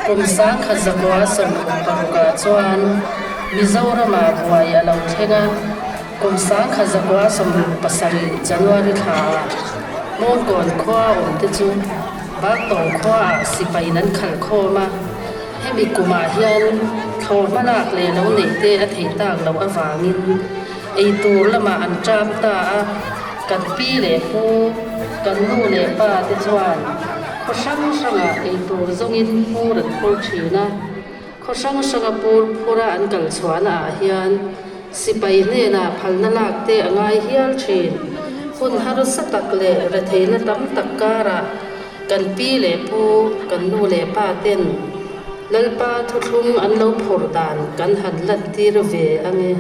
Kum 1966 ah chuan Mizoramah buai a lo thleng a, kum 1967 January thlaah Hmawngkawn khua awmte chu Baktawng khuaah sipaiin an khalh khawm a, hemi kumah hian thlawhhma lak leh lo neih te a theih tak loh avangin eitur lamah an ṭam ta a, kan pi leh pu, kan nu leh pa te chuan khaw hrang hrangah eitur zawngin pur an phur ṭhin a, khaw hrang hranga pur phura an kal chhuahna ah hian sipai hnenah phalna lak te a ngai hial ṭhin. Hun harsa tak leh retheihna tam tak karah kan pi leh pu, kan nu leh pa ten Lalpa thuthlung an lo phawrh dan kan han lantir ve ange.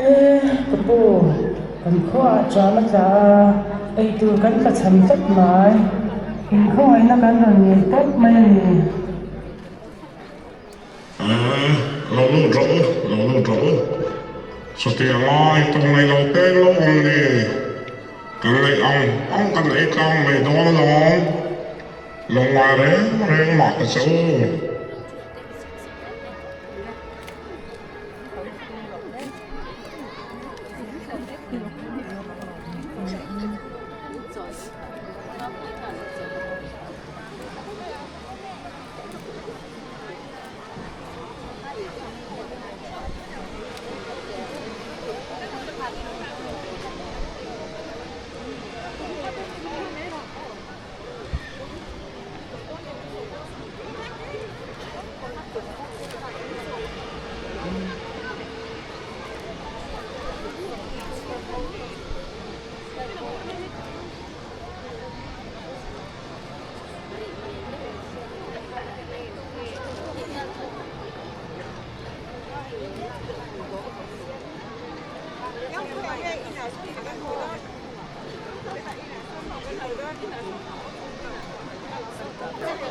E ka pu, kan khuaah ṭam a tla a, eitur kan tla cham tlat mai. Inkhawngaihna kan rawn ngei tawp mai a ni. E, lo lut rawh u, lo lut rawh u. Chutia lai tawng nei lo te lo awm ni. Kan neih ang ang kan ei tlang mai dawn alawm. Lo ngai reng reng mah ta che u.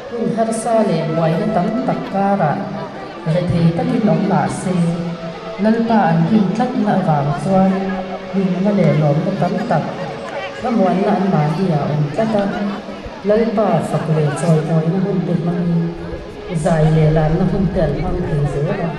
Hun harsa leh buaina tam tak karah rethei takin awm mah se, Lalpa an rin tlatna avang chuan hlimna leh lawmna tam tak thlamuanna anmahni ah awm tlat a, Lalpa fak leh chawimawina hun te hmangin zai leh lanna hun te an hmang thei zel a.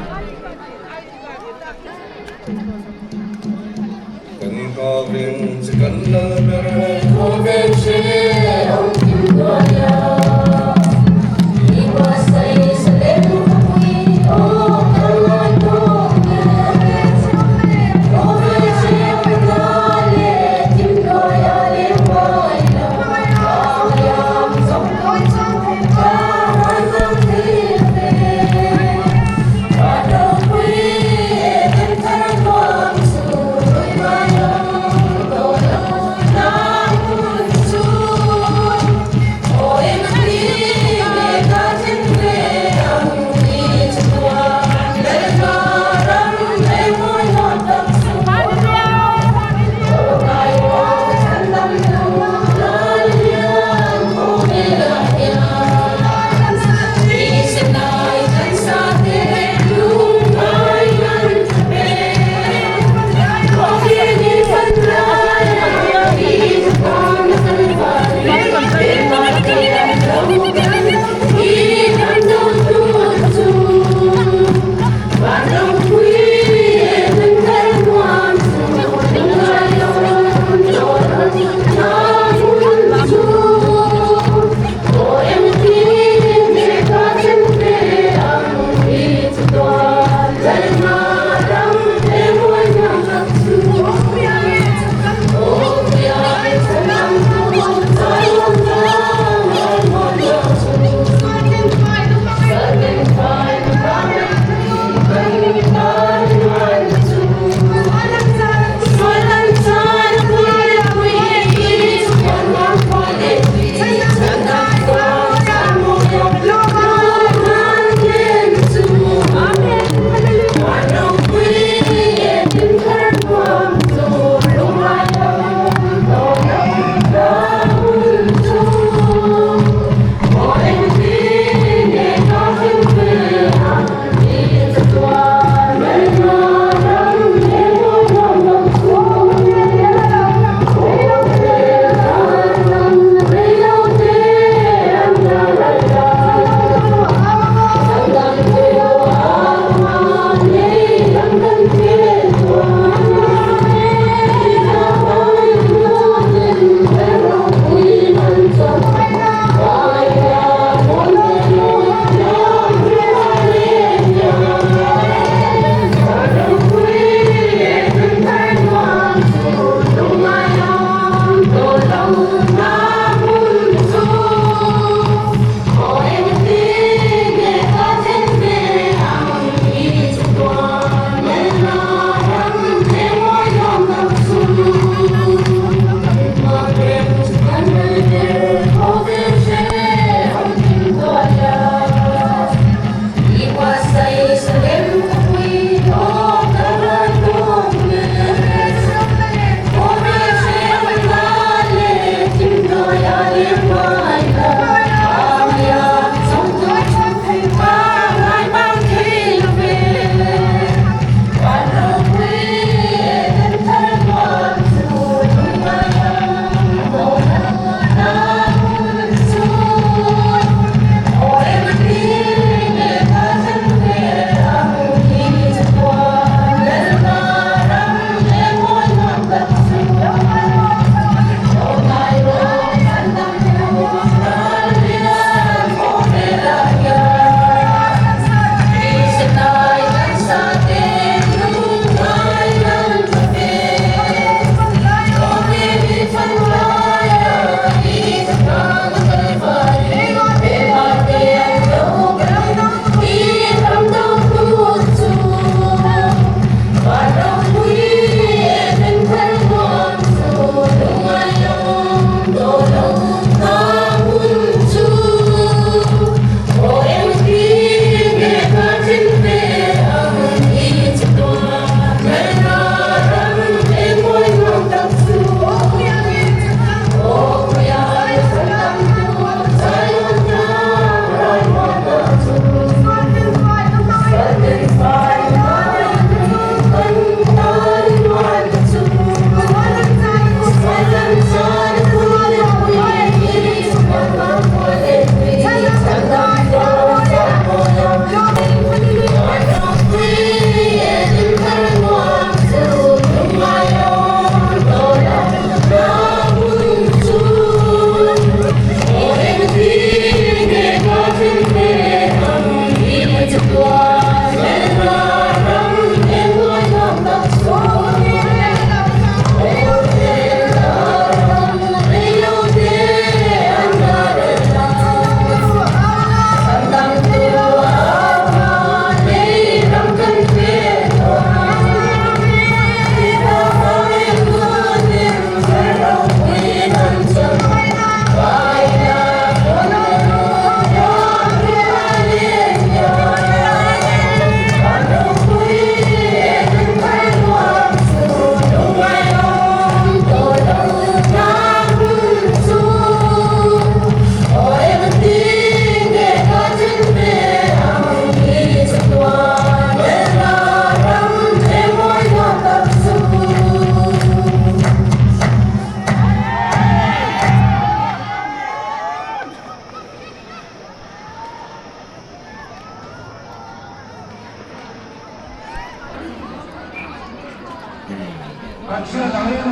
Kan hriat angin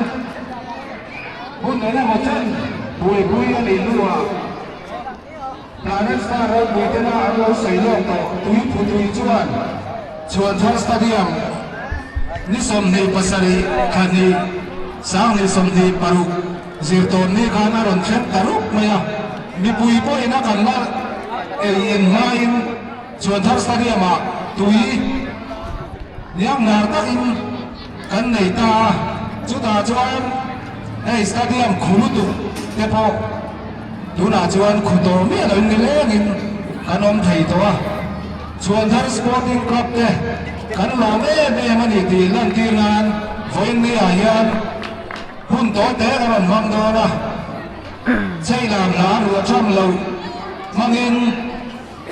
hun engemaw chen buaipui a nih hnuah Planet Star ropui tena an lo sawi lawk tawh tui phutui chuan Chhuanthar Stadium ni 27 thla hnih 2026 zirtawpni khan a rawn thleng ta rup mai a, mipui pawhin a kan la ei in hmain Chhuanthar Stadium-ah tui hnianghnar takin kan nei ta a, chutah chuan hei stadium khu lutuk te pawh tunah chuan khu tawh miah loin nilengin kan awm thei tawh a, Chhuanthar Sporting Club te kan lawm em em a ni tih lantir nan vawiin ni ah hian hun tawi te kan rawn hmang dawn a, chei lam hla ruah tham loh hmangin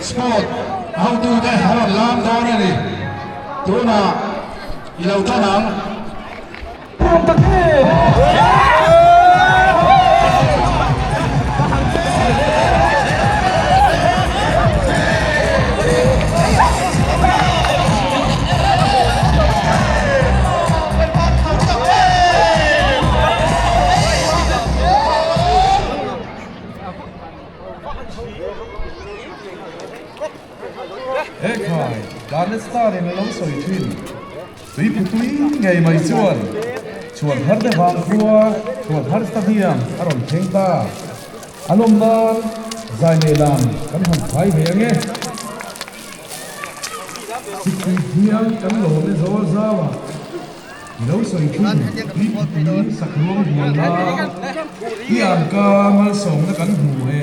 Sport hotute a rawn lam dawn a ni. Tunah i lo tan ang. He khai, Garnet Star in a lo sawi thin. Tuipui tui ngei mai chuan chhuan har te vang khua chhuan har stadium a rawn thleng ta. A lawm nan zai leh lam kan han phai ve ange. Sikpui thiang kan lawm e zawl zau a. I lo sawi thin tuipui sakruang buai na i an ka malsawmna kan hmu e.